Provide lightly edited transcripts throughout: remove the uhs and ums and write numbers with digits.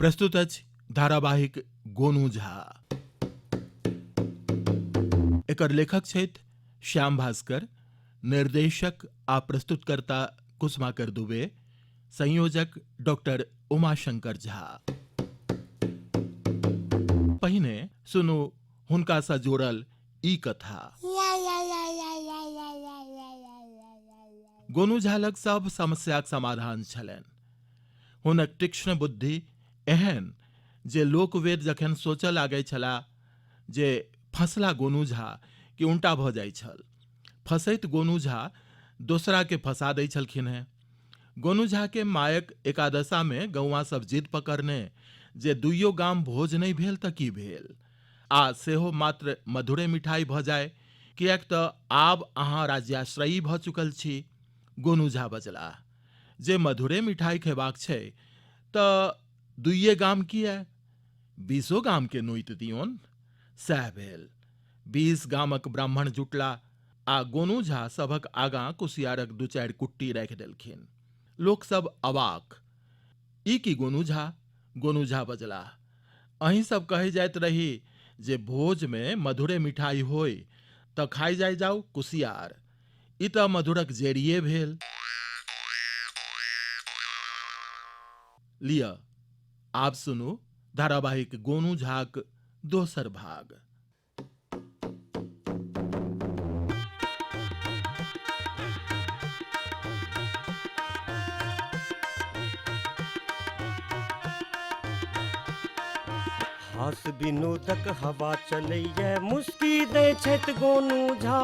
प्रस्तुत अछि धारावाहिक गोनू झा। एकर लेखक छथि श्याम भास्कर, निर्देशक आ प्रस्तुतकर्ता कुसुमाकर दुबे, संयोजक डॉक्टर उमाशंकर झा। पहिने सुनू हुनकासँ जोड़ल ई कथा। गोनू झा लग सब समस्याक समाधान छलनि। हुनक तीक्ष्ण बुद्धि एहन जे लोकवेद जखन सोचऽ लागै छलाह जे फँसला गोनू झा कि उनटा भऽ जाइ छल। फँसैत गोनू झा दोसराके फँसा दै छलखिन हेँ। गोनू झाके मायक एकादशामे गौआँ सब जिद पकड़ने जे दुइयो गाम भोज नहि भेल तऽ की भेल, आ सेहो मात्र मधुरे मिठाइ भऽ जाय, किएक तऽ आब अहाँ राज्याश्रयी भऽ चुकल छी। गोनू झा बजलाह जे मधुरे मिठाइ खयबाक छै तऽ दुइये गाम किए, 20 गामके नोति दियौन। सएह भेल। 20 गामक ब्राह्मण जुटला आ गोनू झा सभक आगाँ कुसियारक 2-4 कुट्टी राखि देलखिन। लोक सब अवाक। ई की गोनू झा? गोनू झा बजलाह, अहीं सब कहै जाइत रही जे भोजमे मधुरे मिठाइ होय तऽ खाइ जाइ जाउ कुसियार। ई तऽ मधुरक जड़िए भेल। लिअ, आब सुनू धारावाहिक गोनू झाक दोसर भाग। हास विनोदक हवा चलैए, मुस्की दै छथि गोनू झा।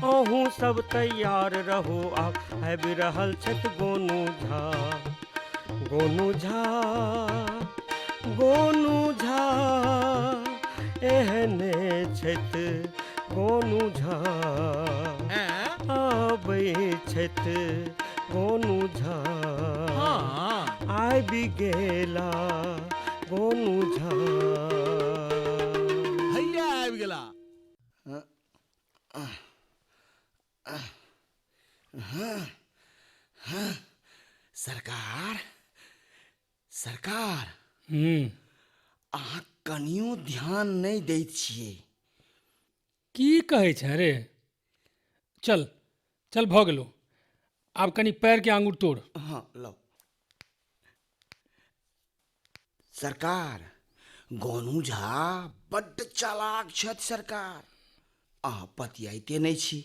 अहूँ सब तैयार रहू, आब आबि रहल छथि गोनू झा। गोनू झा, गोनू झा, एहने छथि गोनू झा। आबै छथि गोनू झा, आबि गेला गोनू झा। हैया आबि गेला। सरकार, सरकार, अहाँ कनियो ध्यान नहि दैत छियै। की कहै छेँ रे? चल चल, भऽ गेलौ, आब कनि पैरके आंगुर तोड़। हँ, लौ। सरकार, गोनू झा बड्ड चालाक छथि सरकार, अहाँ पतियाइते नहि छी।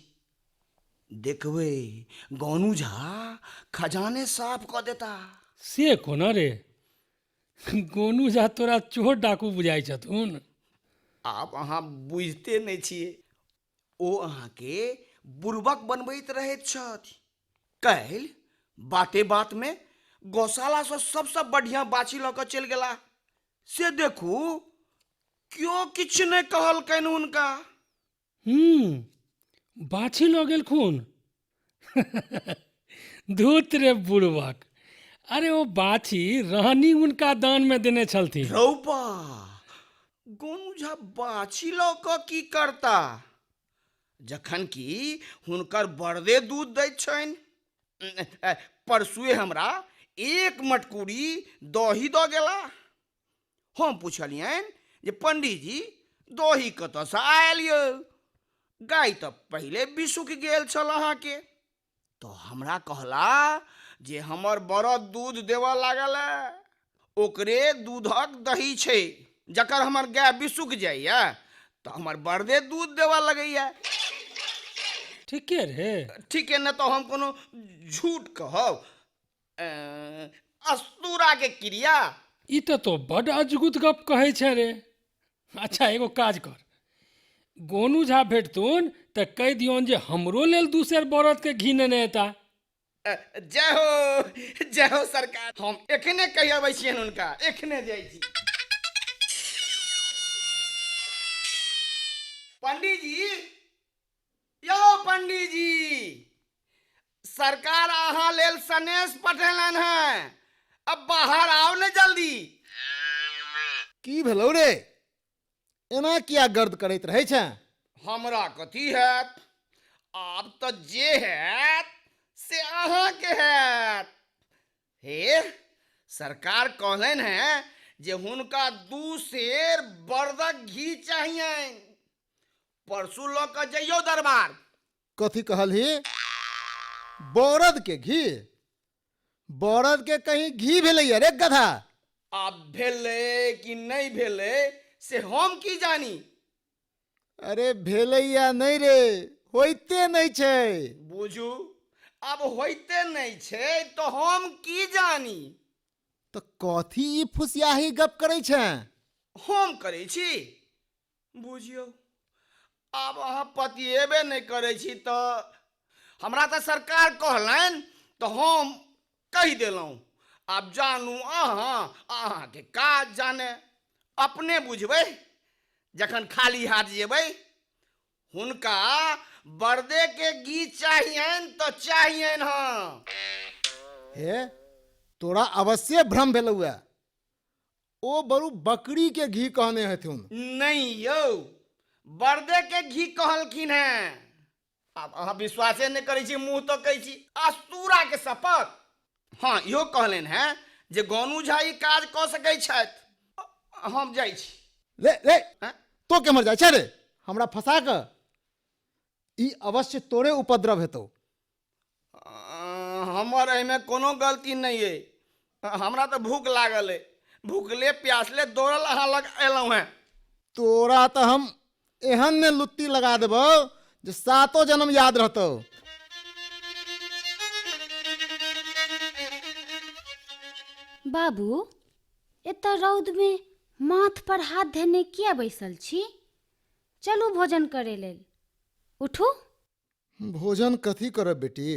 देखबै, गोनू झा खजाने साफ कऽ देता। से कोना रे? गोनू झा तोरा चोर डाकू बुझाइ छथुन? आब अहाँ बुझिते नहि छियै, ओ अहाँके बुड़बक बनबैत रहैत छथि। काल्हि बाते बातमे गौशालासँ सबसँ बढ़िआँ बाछी लऽ कऽ चलि गेलाह, से देखू केओ किछु नहि कहलकनि हुनका। बाछी लऽ गेलखुन? धूत रे बुड़बक, अरे ओ बाछी रानी हुनका दानमे देने छलथिन। रौबा, गोनू झा बाछी लऽ कऽ की करता, जखन कि हुनकर बरदे दूध दैत छनि। परसुए हमरा एक मटकुरी दही दऽ गेला। हम पुछलियनि जे पंडीजी दही कतऽसँ आयल यौ, गाय तऽ पहिले बिसुख गेल छल अहाँके। तऽ हमरा कहला जे हमर बरद दूध देबऽ लागल ए, ओकरे दूधक दही छै, जकर हमर गाय बिसुख जाइए तऽ हमर बरदे दूध देबऽ लगैए। ठीके रे। ठीके, ने तऽ हम कोनो झूठ कहब? अस्तूराके क्रिया। ई तऽ तो बड्ड अजगुत गप कहै छै रे। अच्छा, एगो काज कर, गोनू झा भेटथुन तऽ कहि दियौन जे हमरो लेल 2 सेर बरदके घी नेने एता। जय हो, जय हो सरकार, हम एखने कहि अबै छियनि हुनका, एखने जाइ छी। पंडीजी, यौ पंडीजी, सरकार अहाँ लेल सनेश पठेलनि हेँ, अब बाहर आउ ने जल्दी। की भेलौ रे, एना किया गर्द करैत रहै छेँ? हमरा कथी हैत, आब तऽ जे हैत से अहाँके हैत। हे, सरकार कहलनि हेँ जे हुनका 2 सेर बरदक घी चाहियनि। परसू लऽ कऽ जइयौ दरबार। कथी कहलही? बरद के घी? बरद के कहीं घी भेलैया रे गधा? आब भेलै कि नहि भेलै से हम की जानी। अरे भेलैया नहि रे, होइते नहि छै। बुझू, आब होइते नहि छै तऽ हम की जानी। तऽ कथी ई फुसियाही गप करै छै? हम करै छी? बुझियौ, आब अहाँ पतिएबे नहि करै छी तऽ हमरा तऽ सरकार कहलनि तऽ हम कहि देलहुँ। आब जानू अहाँ, अहाँके काज जाने, अपने बुझबै जखन खाली हाथ जेबै। हुनका बरदे के घी चाहियनि तऽ चाहियनि। हँ हे, तोरा अवश्ये भ्रम भेलौए। ओ बरू बकरी के घी कहने हेथुन। नहीं यौ, बरदे के घी कहलखिन हेँ। आब अहाँ विश्वासे नहि करै छी, मुँह तऽ कहै छी आ सूरा के शपथ। हँ, इहो कहलनि हेँ जे गोनू झा ई काज कऽ सकै छथि। हम जाइ छी। रे रे, आँय? तो केम्हर जाइ छै रे? हमरा फंसा कऽ ई अवश्य तोरे उपद्रव हेतौ। हमर एहिमे कोनो गलती नहि अइ। हमरा तऽ भूख लागल अइ, भूखले प्यासले दौड़ल अहाँ लग अयलहुँ हेँ। तोरा तऽ हम एहन ने लुत्ती लगा देबौ जे सातो जन्म याद रहतौ। बाबू, एतऽ रौदमे माथ पर हाथ धेने किया बैसल छी? चलू भोजन करै लेल, उठू। भोजन कथी करब बेटी?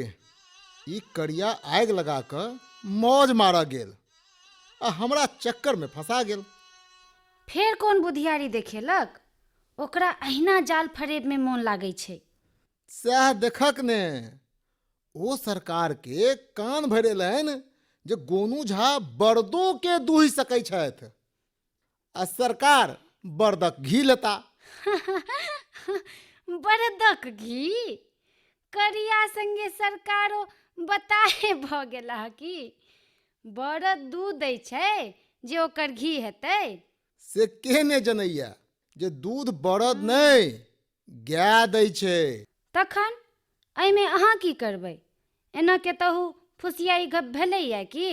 ई करिया आगि लगा कऽ मौज मारऽ गेल आ हमरा चक्कर में फंसा गेल। फेर कोन बुधियारी देखेलक? ओकरा अहिना जाल फरेब में मोन लागै छै। सएह देखक ने, ओ सरकार के कान भरि एलनि जे गोनू झा बरदो के दूहि सकै छथि आ सरकार बरदक घी लेता। बरदक घी? करिया संगे सरकारो बताहे भऽ गेला की? बरद दूध दै छै जे ओकर घी हेतै? से के ने जनैया जे दूध बरद नहि गाय दै छै। तखन एहिमे अहाँ की करबै? एना केतहु फुसियाई गप भेलैया की?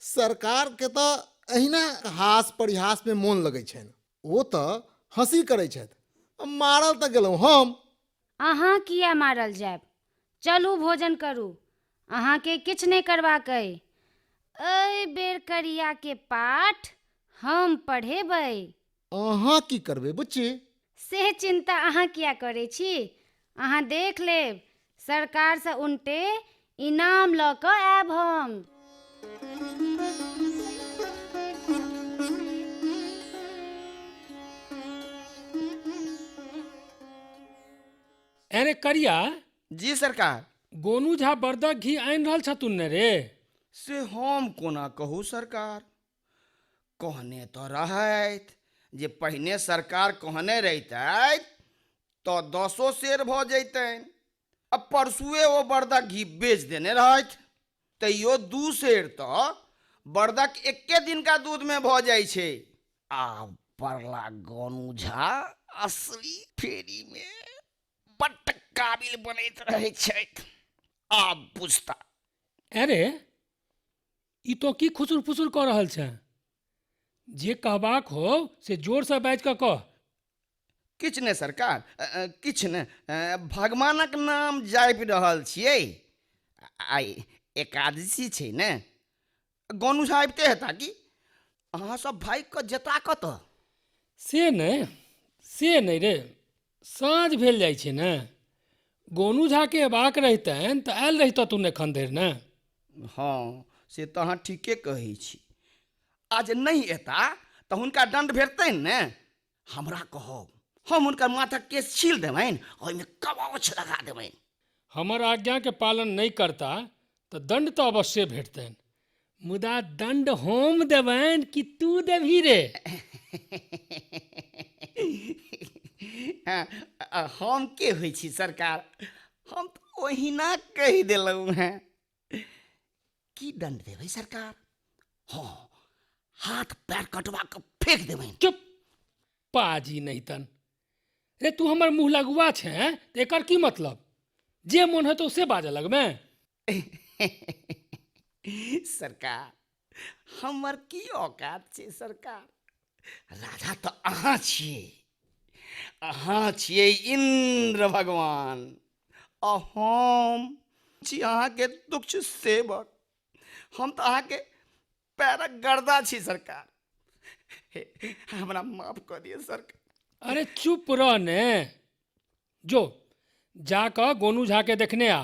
सरकार के तऽ अहिना हास परिहास में मोन लगै छनि। ओ तऽ हंसी करै छथि, मारल तऽ गेलहुँ हम। अहाँ किया मारल जायब? चलू भोजन करू, अहाँके किछु नहि करबाक अइ। एहि बेर करिया के पाठ हम पढ़ेबै। अहाँ की करबै बुच्ची? से चिन्ता अहाँ किया करै छी? अहाँ देख लेब, सरकारसँ उनटे इनाम लऽ कऽ आयब हम। अरे करिया। जी सरकार। गोनू झा बरदक घी आनि रहल छथुन ने रे? से हम कोना कहू सरकार, कहने तऽ रहथि जे पहिने सरकार कहने रहितथि तऽ 10 सेर भऽ जैतनि। आ परसुए ओ बरदक घी बेच देने रहथि, तैयो 2 सेर तऽ बरदक एके दिनका दूधमे भऽ जाइ छै। आब पड़ला गोनू झा असली फेरीमे बड्ड काबिल बनैत रहै छथि, आब बुझता। अरे ई तो की खुसुर फुसुर कऽ रहल छै? जे कहबाक हो से जोरसँ बाजि कऽ कह। किछु नहि सरकार, किछु नहि, भगवानक नाम जापि रहल छियै। आइ एकादशी छै ने, गोनू झा आबिते हेता की? अहाँ सब भागि कऽ जेता कतऽ? से नहि रे, साँझ भेल जाइ छै ने। गोनू झाके अयबाक रहितनि तऽ आयल रहितथुन एखन धरि ने। हँ, से तऽ अहाँ ठीके कहै छी। आ जे नहि एता तऽ हुनका दण्ड भेटतनि ने? हमरा कहब, हम हुनकर माथक केश छील देबनि, ओहिमे कवच लगा देबनि। हमर आज्ञाके पालन नहि करता तऽ दण्ड तऽ अवश्ये भेटतनि, मुदा दण्ड हम देबनि कि तू देबही रे? हम के होइ छी सरकार, हम तऽ ओहिना कहि देलहुँ हेँ। की दण्ड देबै सरकार? हँ, हाथ पैर कटवा कऽ फेंक देबनि। चुप पाजी नहीं तन रे, तू हमर मुँह लगुआ छे तऽ एकर की मतलब? जे मोन हेतौ से बाजऽ लगबे। सरकार, हमर की औकात छै सरकार? राजा तऽ अहाँ छियै, अहाँ छियै इन्द्र भगवान, आ हम छी अहाँके तुच्छ सेवक। हम तऽ अहाँके पैरक गर्दा छी सरकार। हे, हमरा माफ कऽ दिअ सरकार। अरे चुप रह ने, जो जा कऽ गोनू झा के देखने आ,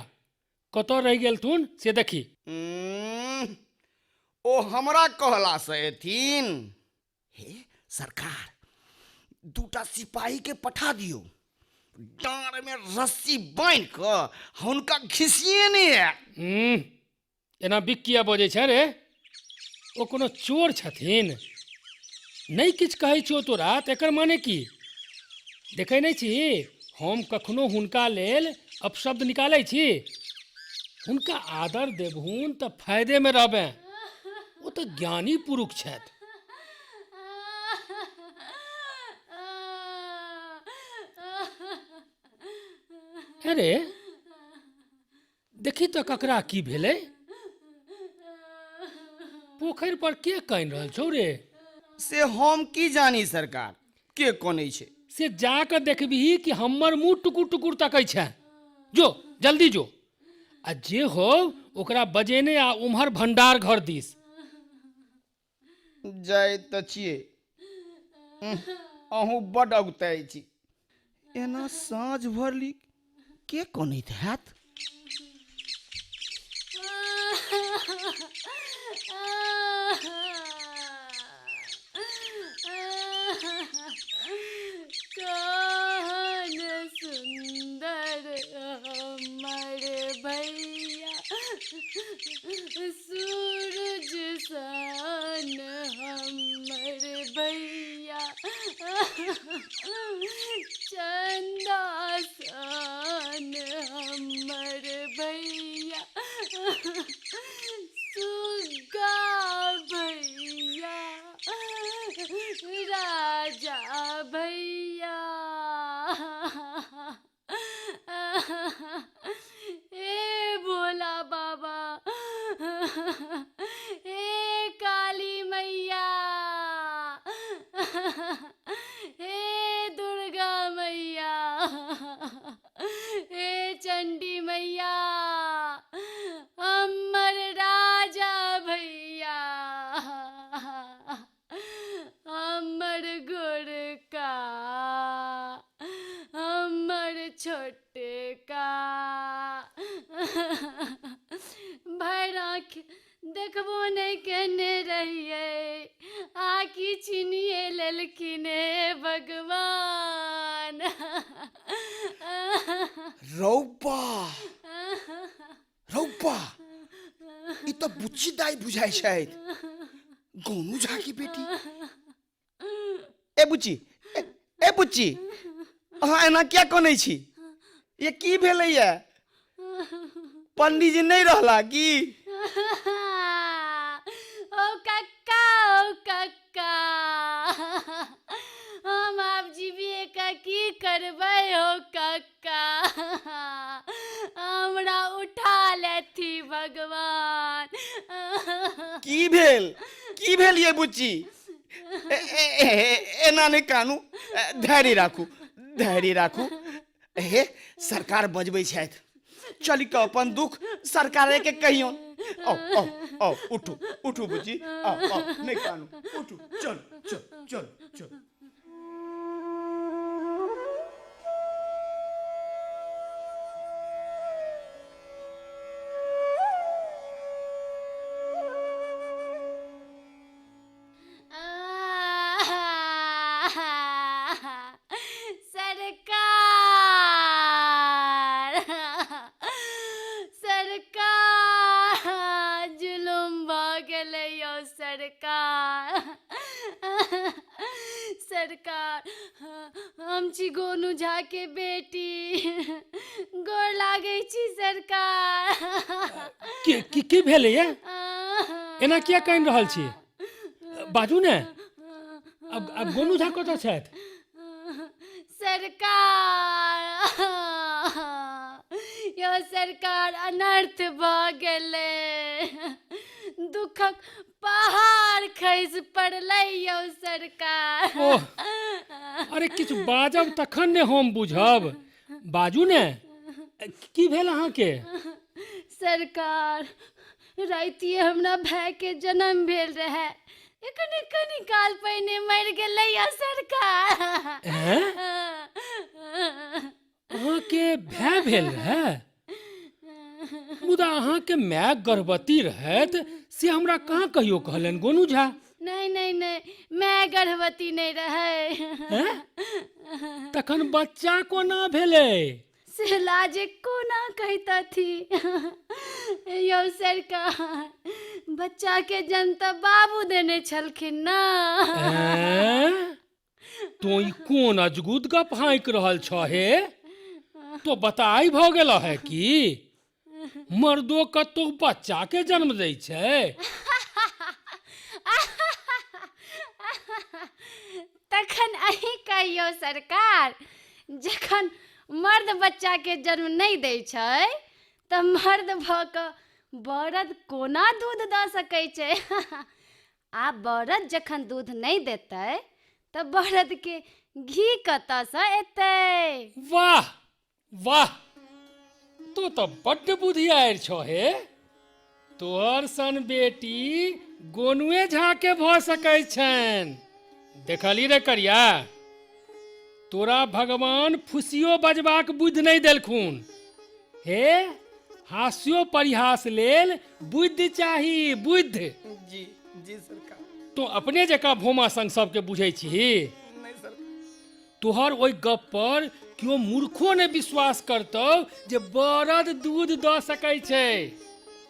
कतऽ रहि गेलथुन से देखी। ओ हमरा कहलासँ एथिन? हे सरकार, दूटा सिपाही के पठा दियौ, डाँड़ में रस्सी बान्हि कऽ हुनका घिसिए नहि आयत। एना बिक किया बजै छै रे? ओ कोनो चोर छथिन? नहि किछु कहै छियौ तोरा तऽ एकर माने की? देखै नहि छी हम कखनो हुनका लेल अपशब्द निकालै छी? हुनका आदर देबहुन तऽ फायदेमे रहबें, ओ तऽ ज्ञानी पुरुष छथि। अरे देखी तऽ ककरा की भेलै? पोखरि पर के कानि रहल छौ रे? से हम की जानी सरकार, के कनै छै? से जा कऽ देखबही कि हमर मुँह टुकुर टुकुर तकै छै। जो जल्दी जो, आ जे हो ओकरा बजेने आ उम्हर भंडार घर दिस। जाइ तऽ छियै, अहूँ बड्ड अगुताइ छी। एना साँझ भरली के कनैत हैत? कहन सुंदर हमर भैया, सूरज सन हमर भैया, चंदा सन हमर भैया, सुग्गा भैया, राजा भैया। हे भोला बाबा, हे काली मैया, हे दुर्गा मैया, हे चंडी मैया, हमर राजा भैया, हमर गोरका, हमर छोटका, भरि आँखि देखबो नहि केने रहियै आ कि छीनिए लेलखिन। हे भगवान! रौपा रौपा, ई तऽ बुच्ची दाइ बुझाइ छथि, गोनू झा की बेटी। ए बुच्ची, ए बुच्ची, अहाँ एना किया कनै छी? ये की भेलैया? पंडीजी नहि रहला की? ओ कक्का, ओ कक्का, हम आब जीबिए कऽ की करबै? हो कक्का, हमरा उठा लेथी भगवान। की भेल, की भेल ये बुच्ची? एना नहि कानू, धैर्य राखू, धैर्य राखू। हे, सरकार बजबै छथि, चलि कऽ अपन दुख सरकारे के कहियौन। आओ आओ आओ, उठू उठू बुच्ची, आओ आओ, नहि कानू, उठू, चल चल चल चल। सरकार, सरकार, जुलुम भऽ गेलै यौ सरकार। सरकार, हम छी गोनू झा के बेटी, गोर लागै छी सरकार। की की की भेलैया? एना किया कानि रहल छी? बाजू ने। अब गोनू झा कतऽ छथि? सरकार, यौ सरकार, अनर्थ भऽ गेलै। दुखक पहाड़ खसि पड़लै यौ सरकार। ओह, अरे किछु बाजब तखन ने हम बुझब। बाजू ने, की भेल अहाँके? सरकार, रातिए हमरा भायके जन्म भेल रहै, एखने कनि काल पहिने मरि गेलै यौ सरकार। ऐं? अहाँके भाय भेल रहै? मुदा अहाँके माय गर्भवती रहथि से हमरा कहाँ कहियो कहलनि गोनू झा। नहि नहि नहि, माय गर्भवती नहि रहै। ऐं? तखन बच्चा कोना भेलै? से लाजे कोना कहितथि यौ सरकार, बच्चाके जन्म तऽ बाबू देने छलखिन ना। ऐं? तों ई कोन अजगुत गप हाँकि रहल छह हे? तो बताइ भऽ गेल है की मर्दो कतौ बच्चा के जन्म दै छै? तखन अहीं कहियौ सरकार, जखन मर्द बच्चाके जन्म नहि दै छै तऽ मर्द भऽ कऽ बरद कोना दूध दऽ सकै छै? आ बरद जखन दूध नहि देतै तऽ बरदके घी कतऽसँ एतै? वाह वाह, तो तऽ बड्ड बुधियारि छह हे। तोहर सन बेटी गोनुए झा के भऽ सकै छनि। देखली रे करिया, तोरा भगवान फुसियो बजबाक बुद्धि नहि देलखुन हे। हास्यो परिहास लेल बुद्धि चाही, बुद्धि। जी जी सरकार। तो अपने जकाँ भोमा संग सबके बुझै छीही? नहि सरकार। तोहर ओहि गप पर केओ मूर्खो नहि विश्वास करतौ जे बरद दूध दऽ सकै छै।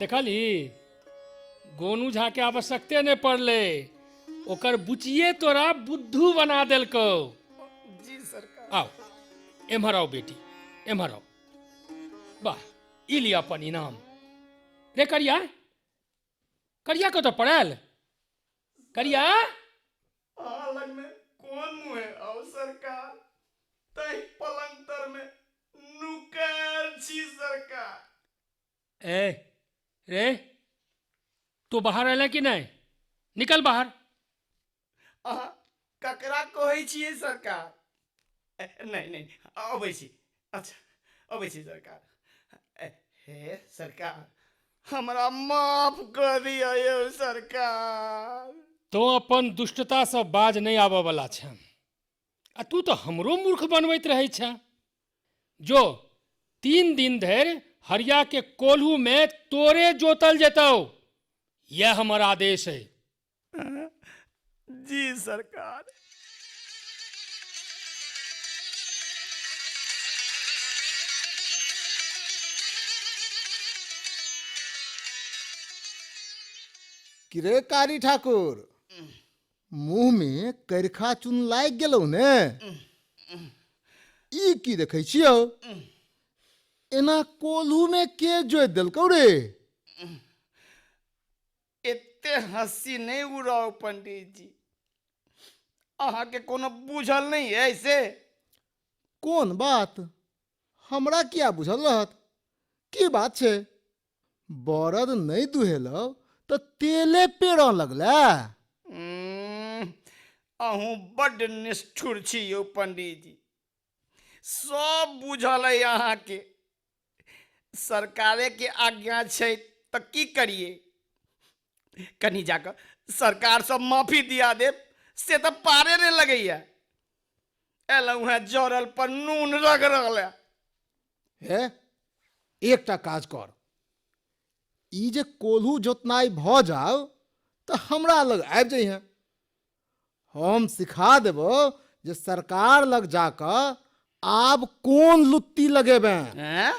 देखलही, गोनू झा के आवश्यकते नहि पड़लै, ओकर बुचिए तोरा बुद्धू बना देलकौ। जी सरकार। आओ एम्हर आओ बेटी, एम्हर आओ। वाह, ई लिअ अपन इनाम। रे करिया, करिया कतऽ पड़ायल? करिया, अहाँ लगमे कोन मुँह है आओ सरकार, तहि पलंग तर में नुकायल छी सरकार। ए रे, तू बाहर अयला कि नहि? निकल बाहर। अहाँ ककरा कहै छियै सरकार? नहि नहि, अबै छी। अच्छा, अबै छी सरकार। हे सरकार, हमरा माफ कऽ दिअ यौ सरकार। तों अपन दुष्टतासँ बाज नहि आबऽवला छें, आ तू तऽ हमरो मूर्ख बनबैत रहै छें। जो 3 दिन धरि हरिया के कोल्हू में तोरे जोतल जेतौ, यह हमर आदेश है। जी सरकार। कि रे कारी ठाकुर, मुँह में करिखा चून लागि गेलौ ने? ई की देखै छियौ? एना कोल्हू में के जोति देलकौ रे? एते हँसी नहि उड़ाउ पंडित जी, अहाँके कोनो बुझल नहि है से? कोन बात? हमरा किया बुझल रहत? की बात छै? बरद नहि दुहेलौ तऽ तेले पेड़ऽ लगलै? अहूँ बड्ड निष्ठुर छी यौ पंडित जी, सब बुझल अइ अहाँके। सरकारे के आज्ञा छै तऽ की करिए? कनि जाकऽ सरकारसँ माफी दिया देब से तऽ पारे नहि लगैया। एलहुँ हेँ जरल पर नून रगड़ल। हे, एकटा काज कर, ई जे कोल्हू जोतनाइ भऽ जाउ तऽ हमरा लग आबि जइहेँ, हम सिखा देबो जे सरकार लग जाकऽ आब कोन लुत्ती लगेबे। हैं?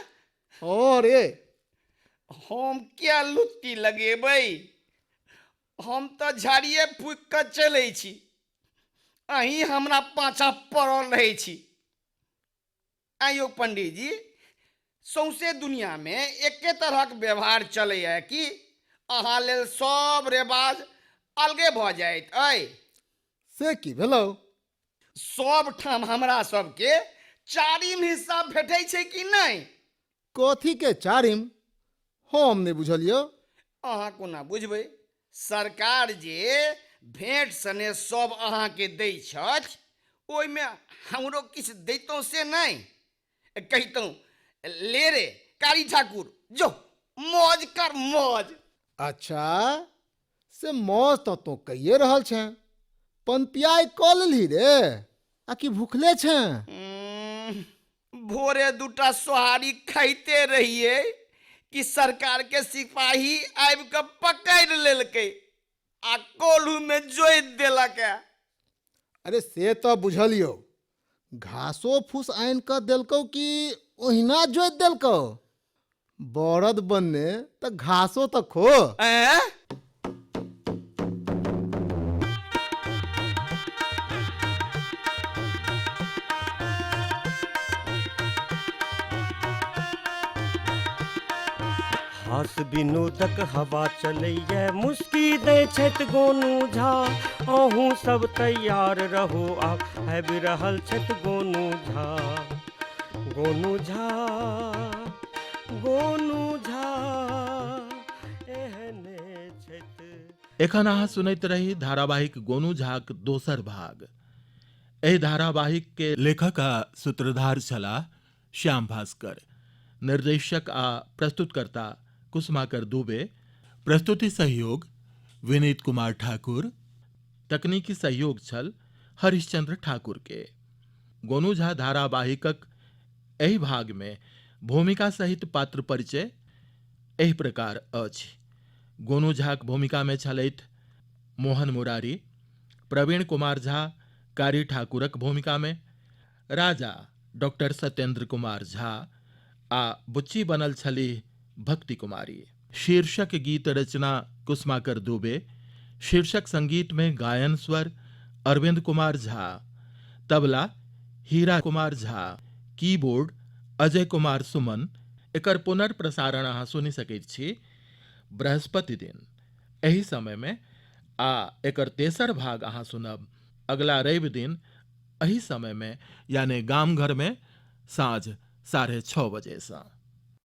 और ए हम किया लुत्ती लगेबै? हम तऽ झाड़िए फूकि कऽ चलै छी, अहीं हमरा पाछाँ पड़ल रहै छी। आइयो पंडीजी, सौंसे दुनियामे एके तरहक व्यवहार चलैए कि अहाँ लेल सब रेवाज अलगे भऽ जाइत अइ। से की भेलौ? सब ठाम हमरा सबके चारिम हिस्सा भेटै छै कि नहि? कथी के चारिम? हम नहि बुझलियौ। अहाँ कोना बुझबै? सरकार जे भेंट सने सब अहाँके दै छथि ओहिमे हमरो किछु दैतहुँ से नहि? कहितहुँ ले रे कारी ठाकुर, जो मौज कर मौज। अच्छा, से मौज तऽ तों कहिए रहल छें, पनपियाइ कऽ लेलही रे आ कि भुखले छें? भोरे दूटा सोहारी खाइते रहियै कि सरकार के सिपाही आबि कऽ पकड़ि लेलकै आ कोल्हू में जोति देलक। अरे से तऽ बुझलियौ, घासो फूस आनि कऽ देलकौ कि ओहिना जोति देलकौ? बरद बनने तऽ घासो तऽ खो। ऐं? हास विनोदक हवा चलैए, मुस्की दै छथि गोनू झा। अहूँ सब तैयार रहू, आब आबि रहल छथि गोनू झा। गोनू झा, गोनू झा एहने छथि। एखन अहाँ सुनैत रही धारावाहिक गोनू झाक दोसर भाग। एहि धारावाहिक के लेखक आ सूत्रधार छलाह श्याम भास्कर, निर्देशक आ प्रस्तुतकर्ता कुसुमाकर दुबे, प्रस्तुति सहयोग विनीत कुमार ठाकुर, तकनीकी सहयोग छल हरिश्चंद्र ठाकुर के। गोनू झा धारावाहिकक एहि भाग में भूमिका सहित पात्र परिचय एहि प्रकार अछि। गोनू झाक भूमिका में छलथि मोहन मुरारी, प्रवीण कुमार झा कारी ठाकुरक भूमिका में, राजा डॉक्टर सत्येंद्र कुमार झा आ बुच्ची बनल छलीह भक्ति कुमारी। शीर्षक गीत रचना कुसुमाकर दुबे, शीर्षक संगीत में गायन स्वर अरविंद कुमार झा, तबला हीरा कुमार झा, कीबोर्ड अजय कुमार सुमन। एकर पुनर्प्रसारण अहाँ सुनि सकैत छी बृहस्पति दिन एहि समय में आ एकर तेसर भाग अहाँ सुनब अगला रवि दिन एहि समय में, यानी गाम घर में साँझ 6:30 बजे सँ।